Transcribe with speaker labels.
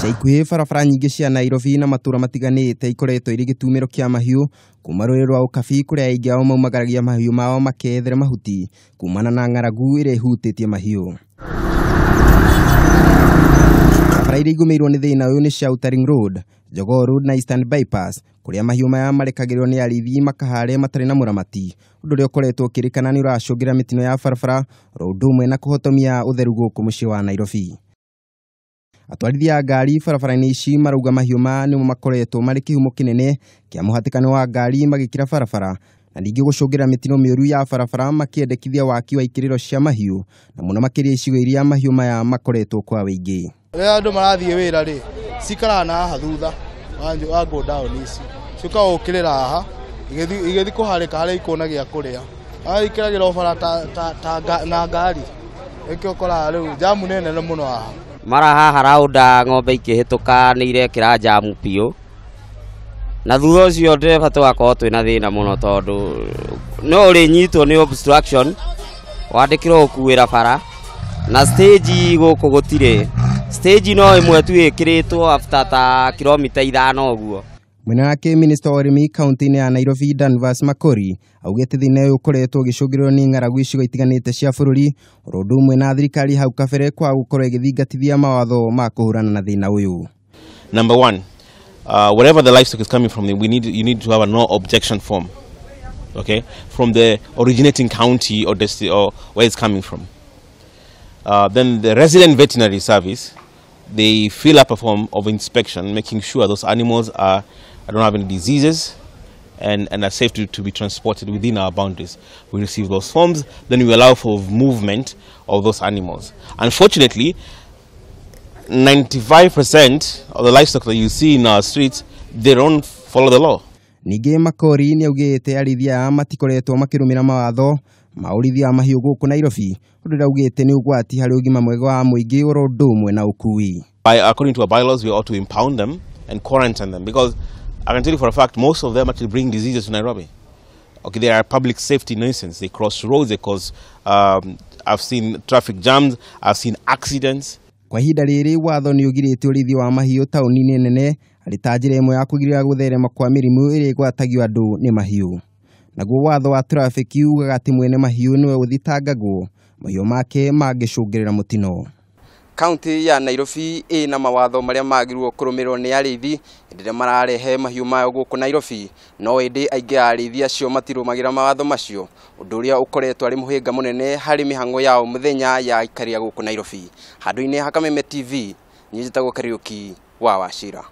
Speaker 1: Ica ikuhĩ barabara nyingĩ cia Nairobi na matũra matiganĩte ikoretwo irĩ gĩtumĩro kĩa mahiũ kuma rũĩ rwa Ũkabi kũrĩa aingĩ ao maumagaragia mahiũ mao makethere mahuti kumana na ng'aragu ĩrĩa ĩhutĩtie mahiũ. Barabara iria igũmĩirwo nĩ thĩna ũyũ nĩ cia Outer Ring Road, Jogoo Road na Eastern Bypass kũrĩa mahiũ maya marekagĩrĩrwo nĩ arĩithi makahare matarĩ na mũramati, ũndũ ũrĩa ũkoretwo ũkĩrĩkana nĩ ũracũngĩra mĩtino ya barabara oro ũndũ ũmwe na kũhotomia ũtheru gũkũ mũciĩ wa Nairobi. Atwarithia a ngari barabara-inĩ ici marauga mahiũ maya nĩmo makoretwo marĩ kĩhumo kĩnene kĩa mũhatĩkano wa ngari magĩkĩra barabara na ningĩ gũcũngĩra mĩtino mĩũru ya barabara makĩendekithia waki wa ikĩrĩro cia mahiũ na mũno makĩria icigo iria mahiũ maya makoretwo kwa wĩingĩ.
Speaker 2: Rĩrĩa andũ marathiĩ wĩra rĩ, cikaraga na haha thutha wa go down ici ciũkaga gũkĩrĩra haha igĩthiĩ kũharĩka harĩa ikuona gĩa kũrĩa. Ikĩragĩra bara ta na ngari nĩkĩo ũkoraga rĩu jamu nĩ nene mũno haha.
Speaker 3: Mara haha raunda ng'ombe ikĩhĩtũka nĩ irekĩra jamu biũ, na thutha ũcio ndereba tũgakorwo twĩna thĩna mũno tondũ no ũrĩnyitwo nĩ obstruction wandĩkĩrwo gũkuĩra bara na stage gũkũ gũtirĩ stage no ĩmwe tu ĩkĩrĩtwo after ta kilomita 5 ũguo.
Speaker 1: Mwena wake Minister wa ũrĩmi kaunti-inĩ ya Nairobi Danvas Makori augĩte thĩna ũyũ ũkoretwo ũgĩcũngĩrĩrio nĩ ng'aragu icigo itiganĩte cia bũrũri oro ũndũ ũmwe na thirikari hau kabere kwa gũkorwo ĩgĩthingatithia mawatho ma kũhũrana na thĩna ũyũ.
Speaker 4: Number one, wherever the livestock is coming from, you need to have a no objection form, okay, from the originating county or or where it's coming from. Then the resident veterinary service, they fill up a form of inspection, making sure those animals are don't have any diseases and are safe to be transported within our boundaries. We receive those forms, then we allow for movement of those animals. Unfortunately, 95% of the livestock that you see in our streets, they don't follow the law.
Speaker 1: Ningĩ Makori nĩ augĩte arĩithia aya matikoretwo makĩrũmĩra mawatho ma ũrĩithia wa mahiũ gũkũ Nairobi, ũndũ ũrĩa augĩte nĩ ũgwati harĩ ũgima mwega wa mũingĩ oro ũndũ ũmwe na ũkui.
Speaker 4: According to our bylaws, we ought to impound them and quarantine them, because I can tell you for a fact, most of them actually bring diseases to Nairobi. Okay, they are public safety nuisance. They cross roads, they cause, I've seen traffic jams, I've seen accidents.
Speaker 1: Kwa ihinda rĩrĩ watho nĩ ũgirĩtie ũrĩithia wa mahiũ taũni-inĩ nene arĩ ta njĩra ĩmwe ya kũgirĩrĩria gũtherema kwa mĩrimũ ĩrĩa ĩgwatagio andũ nĩ mahiũ. Naguo watho wa traffic ugaga atĩ mwene mahiũ nĩwe ũthitangagwo mahiũ make mangĩcũngĩrĩra mũtino. Kaunti ya Nairobi ĩna mawatho marĩa magĩrĩirwo kũrũmĩrĩrwo nĩ arĩithi hĩndĩ ĩrĩa mararehe mahiũ mayo gũkũ Nairobi, no ĩndĩ aingĩ a arĩithi acio matirũmagĩrĩra mawatho macio, ũndũ ũrĩa ũkoretwo arĩ mũhĩnga mũnene harĩ mĩhang'o yao mũthenya ya aikaria gũkũ Nairobi. Handũ-inĩ ha Kameme TV, niĩ njĩtagwo Kariũki wa Wachira.